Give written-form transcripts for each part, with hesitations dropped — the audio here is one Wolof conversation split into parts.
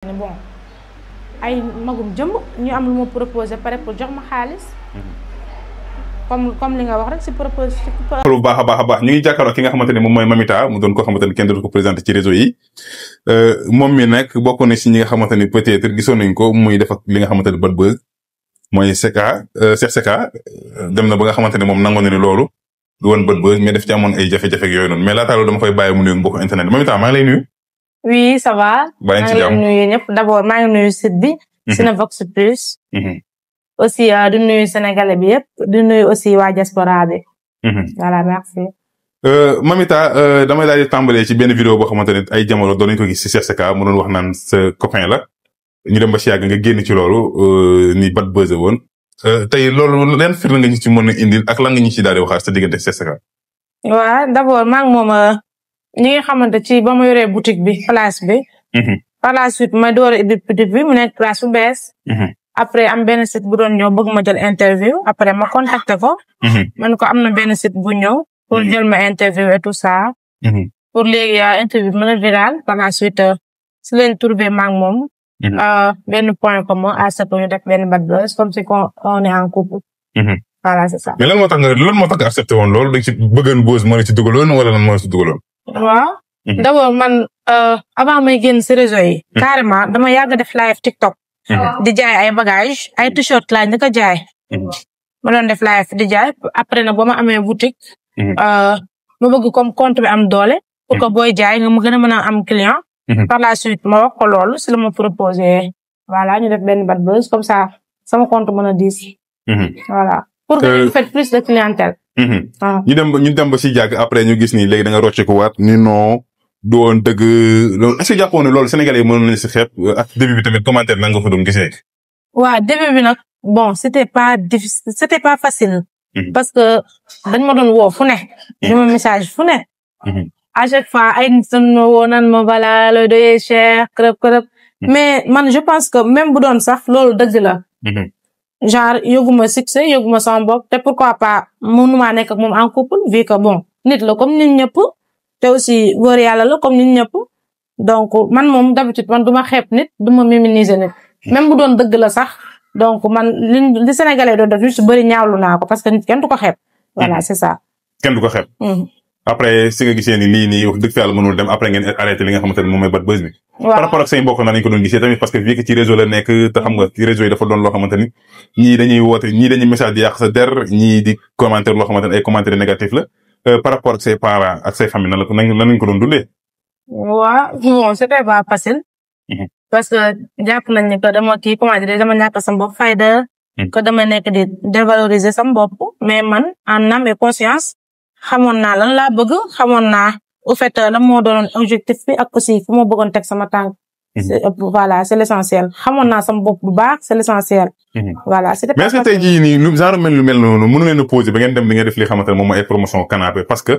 bon ay magum jëmb ñu am lu ma proposé pare pour jox ma xaalis. comme li nga wax rek si propose. bu baax a baax ñu ngi jàkkaarloo ki nga xamante ne moom mooy Mamita mu doon koo xamante ne kenn doon ko présenté ci réseau yi moom mi nag bokk na si ñi nga xamante ne peut-être gisoon nañ ko muy def ak li nga xamante ne bad buzz mooy Cheikh Secka dem na ba nga xamante ne moom nangoon na ni loolu du woon bad buzz mais daf ci amoon ay jafe-jafe ak yooyu noonu mais laata loolu dama koy bàyyi mu nuyu mbokku internet Mamita maa ngi lay nuyu. oui ça va. bàyyi ci jàmm maa ngi nuyu ñëpp d'abord maa ngi nuyu site bi. Cinevox Plus. aussi di nuyu sénégalais bi yëpp di nuyu aussi waa diaspora bi. voilà merci. Mamita damay daal di tàmbalee ci benn vidéo boo xamante ne ay jamono doon nañu ko gis ci Cheikh Secka mu doon wax naan sa copain la ñu dem ba si yàgg nga génn ci loolu ni bad buzz woon tey loolu leen firnde nga ñu ci mën a indil ak lan nga ñu ci daal di waxaat sa diggante Cheikh Secka. waaw d'abord maa ngi moom ñi nga xamante ci ba ma yoree boutique bi place bi. par la suite ma door a ubbi boutique bi mu nekk place bu bees. après am benn site bu doon ñëw bëgg ma jël interview après ma contacté ko. man ko am na benn site bu ñëw pour jël ma interview et tout ça. pour léegi interview mën a viral par la suite si leen trouvé maag moom. benn point commun à ce que ñu def benn bad buzz comme si on est en couple. voilà c'est ça. mais lan moo tax nga accepté woon loolu dañ ci bëggoon buzz moo la ci dugaloon wala lan moo la ci dugaloon. waaw. d'abord man avant may génn si réseau yi. carrément dama yàgg def live TikTok. di jaay ay bagages ay t-shirt laa njëkk a jaay. ma doon def live di jaay après nag ba ma amee boutique. ma bëgg comme compte bi am doole. pour que booy jaay nga mu gën a mën a am client. par la suite ma wax ko loolu si la ma proposé. voilà ñu def benn bad buzz comme ça sama compte mën a diis. voilà pour que ñu fait plus de clientèle. ñu dem ba si jàgg après ñu gis ni léegi da nga rocceeku waat ni non du woon dëgg loolu est-ce que jàppoon ne loolu Sénégalais yi mënoon nañu si xeeb ak début bi tamit commentaire nan nga ko doon gisee. waaw début bi nag bon c'était pas difficile c'était pas facile. parce que dañ ma doon woo fu ne. di ma message fu ne. à chaque fois ay nit dañ ma woo naan ma voilà looy doyee cher kërëb. mais man je pense que même bu doon sax loolu dëgg la. genre yóbbu ma succès yóbbu ma sama bopp te pourquoi pas mënuma nekk ak moom en couple vu que bon nit la comme nit ñëpp te aussi góor yàlla la comme nit ñëpp donc man moom d'habitude man du ma xeeb nit du ma minimiser nit même bu doon dëgg la sax donc man li Sénégalais doon def lu ci bëri ñaawlu naa ko parce que nit kenn du ko xeeb voilà c'est ça. kenn du ko xeeb. après si nga gisee ni lii nii wax dëgg fa yàlla mënul dem après ngeen arrêté li nga xamante ne moom mooy bad buzz bi. par rapport ak say mbokk na nañ ko doon gisee tamit parce que vu que ci réseau la nekk te xam nga ci réseau yi dafa doon loo xamante ni ñii dañuy woote ñii dañuy message di yàq sa der ñii di commentaire loo xamante ne ay commentaire négatif la par rapport ak say parents ak say famille nan lañ ko doon dundee. waaw bon c'était pas facile. parce que jàpp nañ ne que dama kii comment dire dama ñàkk sama bopp fayda. que dama nekk di dévaloriser sama bopp mais man en âme et conscience. xamoon naa lan laa bëgg xamoon naa au fait lan moo doon objectif bi ak aussi fu ma bëggoon teg sama tànk. voilà c'est l'essentiel xamoon naa sama bopp bu baax c'est l'essentiel. voilà c'était pas. mais est-ce que tey jii nii genre lu mel noonu mënu leen a poser ba ngeen dem di ngeen def li xamante ne moom mooy ay promotion canapé parce que.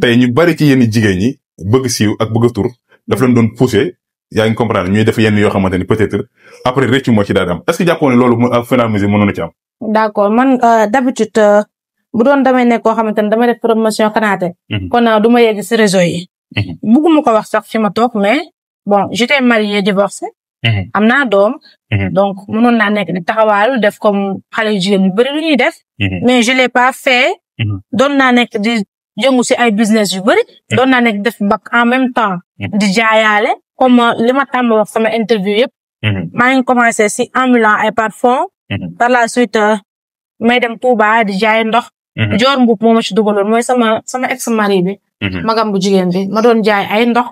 tey ñu bari ci yenn jigéen ñi bëgg siiw ak bëgg tur daf leen doon pousser yaa ngi comprendre ñuy def yenn yoo xamante ni peut-être après rëccu moo ci daal di am est-ce que jàppoon ne loolu ak phénomène mënoon na ci am. d'accord man d'habitude. bu doon damay nekk koo xamante ne damay def promotion kanaate. kon du ma yegg ci réseau yi. bugguma ko wax sax fi ma toog mais bon j'étais mariée divorcée. am naa doom. donc mënoon naa nekk di taxawaalu def comme xale yu jigéen yu bari lu ñuy def. mais je l'ai pas fait. doon naa nekk di jëngu ci ay business yu bari. doon naa nekk def bac en même temps. di jaayaale comme li ma tàmm wax sama interview yëpp. maa ngi commencé ci ambulant ay parfum. par la suite may dem Touba di jaay ndox. Joor Mbuub moo ma ci dugaloon mooy sama ex mari bi. magam bu jigéen bi ma doon jaay ay ndox.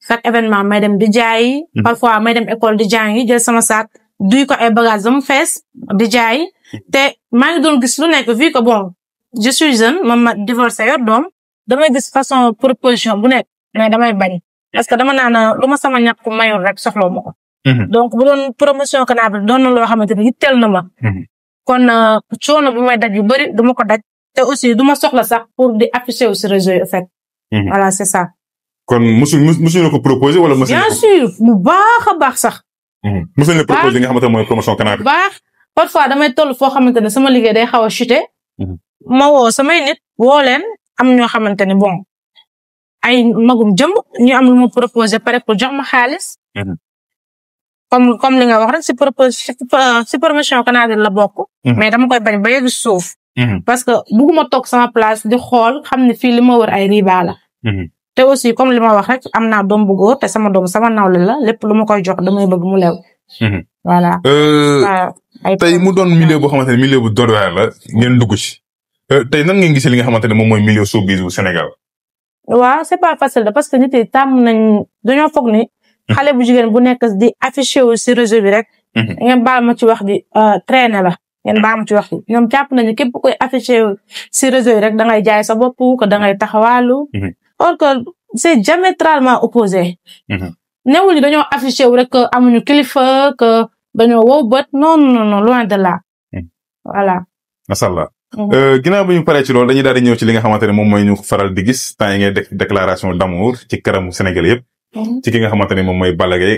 chaque événement may dem di jaay. parfois may dem école di jàngi jël sama sac duy ko ay bagages dama fees di jaay. te maa ngi doon gis lu nekk vu que bon je suis jeune ma divorcé yor doom damay gis façon proposition bu nekk mais damay bañ parce que dama naan lu ma sama ñàkk mayul rek soxla ma ko. donc bu doon promotion canapé doon na loo xamante ni yitteel na ma. kon coono bu may daj yu bari duma ko daj. te aussi du ma soxla sax pour di afficher aussi réseau yi en fait. voilà c'est ça. kon musu ko proposer wala. bien sûr bu baax a baax sax. musu leen proposer nga xamante ne mooy promotion canapé. baax parfois damay toll foo xamante ne sama liggéey day xaw a chuter. ma woo samay nit woo leen am ñoo xamante ne bon ay magum jëmb ñu am lu ma proposer pare pour jox ma xaalis. comme li nga wax rek si promotion canadienne la bokk. mais dama koy bañ ba yegg suuf. parce que bugguma toog sama place di xool xam ne fii li ma wër ay riba la. te aussi comme li ma wax rek am naa doom bu góor te sama doom sama nawle la lépp lu ma koy jox damay bëgg mu lew. voilà. tey mu doon milieu boo xamante ne milieu bu doy waar la ngeen dugg ci. tey nan ngeen gisee li nga xamante ne moom mooy milieu showbiz bu Sénégal. waaw c'est pas facile de parce que nit yi tàmm nañ dañoo foog ni. xale bu jigéen bu nekk di affiché wu si réseau bi rek. ngeen baal ma ci wax di traîner la. ngeen baal ma ci wax di ñoom jàpp nañu képp koy affiché wu si réseau yi rek da ngay jaay sa bopp que da ngay taxawaalu. or que c'est diamétralement opposé. newul ni dañoo affiché wu rek que amuñu kilifa que dañoo wow bët non non non loin de là. voilà. macha allah. ginnaaw bi ñu paree ci loolu dañuy daal di ñëw ci li nga xamante ne moom mooy ñu faral di gis temps yi ngay def déclaration d'amour ci kanamu Sénégal yëpp. ci ki nga xamante ne moom mooy Balla Gaye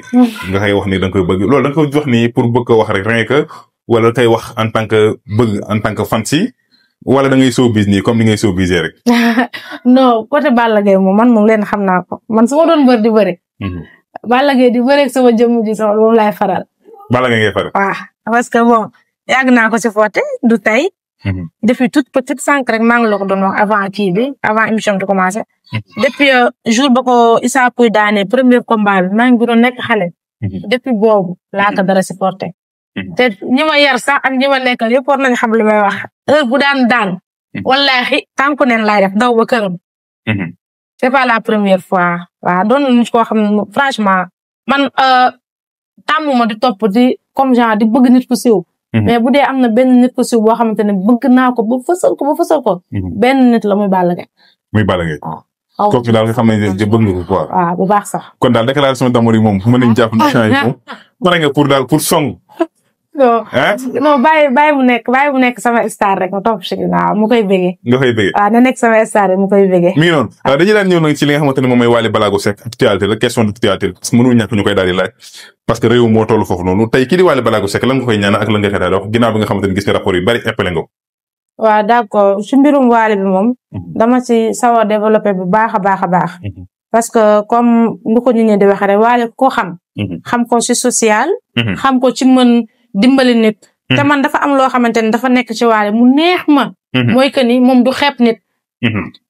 nga koy wax ni da nga koy bëgg loolu da nga koy wax ni pour bëgg ko wax rek rien que wala koy wax en tant que bëgg en tant que fan si wala da ngay showbiz nii comme ni ngay showbizee rek. non côté Balla Gaye moom man moom leen xam naa ko man su ma doon bër di bëri. Balla Gaye di bëri ak sama jëmm ji sama moom laay faral. Balla Gaye ngay faral. waaw parce que bon yàgg naa ko ci foote du tey. depuis toute petite sànq rek maa ngi la ko doon wax avant kii bi avant émission bi di commencer. depuis jour ba ko Issa Pouye daane premier combat bi maa ngi doon nekk xale. depuis boobu laa ko dara supporté. te ñi ma yar sax ak ñi ma nekkal yëpp war nañu xam li may wax heure bu daan. wallaahi tànku neen laay def daw ba këram. c'est pas la première fois waaw doon nañu koo xam ne franchement man tàmmuma di topp di comme genre di bëgg nit ku siiw. mais bu dee am na benn nit ku siiw boo xamante ne bëgg naa ko ba fësal ko. benn nit la muy Balla Gaye. muy Balla Gaye. waaw kooku daal nga xam ne bëgg nga ko quoi. waaw bu baax sax. kon daal déclaration d'amour yi moom mën nañu jàpp ne champs yi moom pare nga pour song. non bàyyi mu nekk sama star rek ma topp si ginnaaw mu koy bëggee. nga koy bëggee. waaw na nekk sama star rek mu koy bëggee. mi ngi noonu dañuy daan ñëw nag ci li nga xamante ne moom mooy Wally Ballago Seck actualité la question d'actualité parce que mënul ñàkk ñu koy daal di laaj parce que réew moo toll foofu noonu tey kii di Wally Ballago Seck lan nga koy ñaan ak lan nga koy daal di wax ginnaaw bi nga xamante ne gis nga rapport yu bari épelé nga ko. waaw d'accord ci mbirum Wally bi moom. dama ci sawar développé bu baax a baax. parce que comme lu ko nit ñi di waxee rek Wally ko xam. xam ko ci social. xam ko ci mën dimbali nit. te man dafa am loo xamante ne dafa nekk ci Wally mu neex ma. mooy que ni moom du xeeb nit.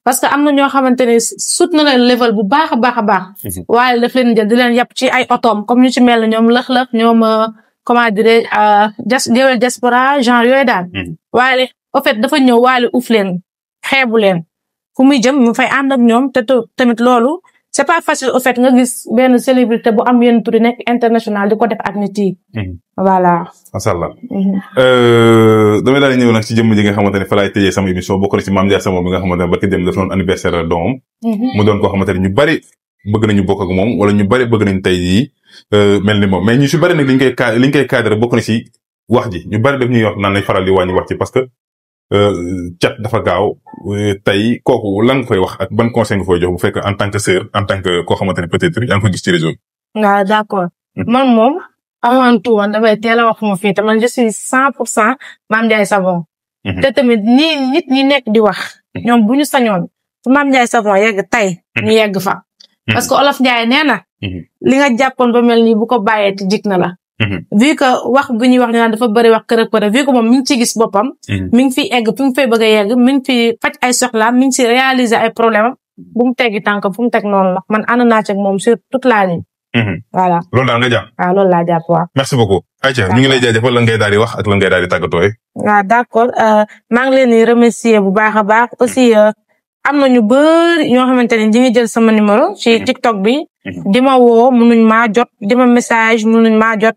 parce que am na ñoo xamante ne sut na leen level bu baax a baax. Wally daf leen jël di leen yàpp ci ay otoom comme ñu ci mel ne ñoom lëx-lëx ñoom comment dirais diaspora genre yooyu daal. Wally au fait dafa ñëw Wally uuf leen xeebu leen fu muy jëm mu fay ànd ak ñoom te tamit loolu c'est pas facile au fait nga gis benn célébrité bu am yenn tur nekk international di ko def ak nit yi. voilà. macha allah. damay daal di ñëw nag ci jëmm ji nga xamante ne fa laay tëjee sama émission bokk na ci Mame Ndiaye Savon bi nga xamante ne barki dem dafa doon anniversaire doomam. mu doon koo xamante ne ñu bari bëgg nañu bokk ak moom wala ñu bari bëgg nañ tey jii mel ni moom mais ñu ci bari nag liñ koy cadré bokk na ci wax ji ñu bari daf ñuy wax naan nañ faral di wàññi wax ci parce que cat dafa gaaw tey kooku lan nga koy wax ak ban conseil nga koy jox bu fekk en tant que sœur en tant que koo xamante ne peut-être yaa ngi ko gis ci réseau bi. waaw d'accord man moom avant tout woon damay teel a wax fu ma fii te man je suis 100% Mame Ndiaye Savon. te tamit nit ñi nekk di wax. ñoom bu ñu sañoon fu Mame Ndiaye Savon yegg tey. ñu yegg fa. parce que Olof Ndiaye nee na. li nga jàppoon ba mel nii bu ko bàyyee te jig na la. vu que wax gu ñuy wax ñu naan dafa bëri wax kërëb vu que moom mi ngi ciy gis boppam. mi ngi fiy egg fi mu fay bëgg a yegg mi ngi fi faj ay soxlaam mi ngi si réaliser ay problème bu mu teggi tànk fu mu teg noonu la man ànd naa ci ak moom sur toute la ligne. voilà loolu daal nga jàpp. waaw loolu laa jàpp waaw. merci beaucoup. Aïcha ñu ngi lay jaajëfal lan ngay daal di wax ak lan ngay daal di tàggatoo. waaw d'accord maa ngi leen di remercier bu baax a baax aussi am na ñu bëri ñoo xamante ne ñi ngi jël sama numéro ci TikTok bi. di ma woo mënuñ maa jot di ma message mënuñ maa jot.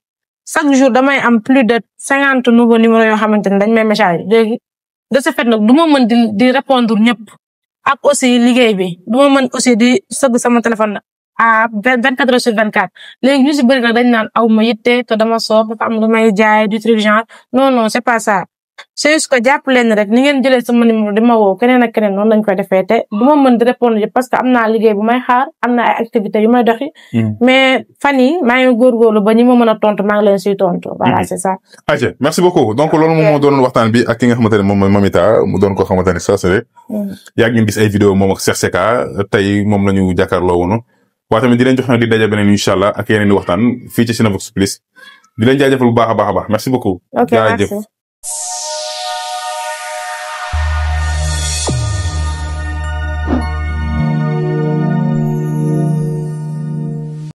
chaque jour damay am plus de 50 nouveaux numéros yoo xamante ne dañ may message léegi de ce fait nag du ma mën di répondre ñëpp ak aussi liggéey bi du ma mën aussi di sëgg sama téléphone à 24 heures sur 24 léegi ñu si bëri nag dañ naan aw ma yitte te dama soob dafa am lu may jaay du truc genre non c'est pas ça c'est juste que jàpp leen rek ni ngeen jëlee sama numéro di ma woo keneen ak keneen noonu lañ koy defee te du ma mën di répondre yëpp parce que am naa liggéey bu may xaar am na ay activités yu may doxi mais fan yi maa ngi góorgóorlu ba ñi ma mën a tontu maa ngi leen siy tontu voilà c'est ça. Aïcha merci beaucoup donc loolu moom moo doonoon waxtaan bi ak ki nga xamante ne moom mooy Mamita mu doon koo xamante ne saa su ne. yaa ngi gis ay vidéo moom ak Cheikh Secka tey moom la ñu jàkkaarloo woon waaye tamit di leen jox nag di daje beneen incha allah ak yeneen i waxtaan fii ci Cinevox Plus di leen jaajëfal bu baax a baax a baax merci beaucoup. ok merci.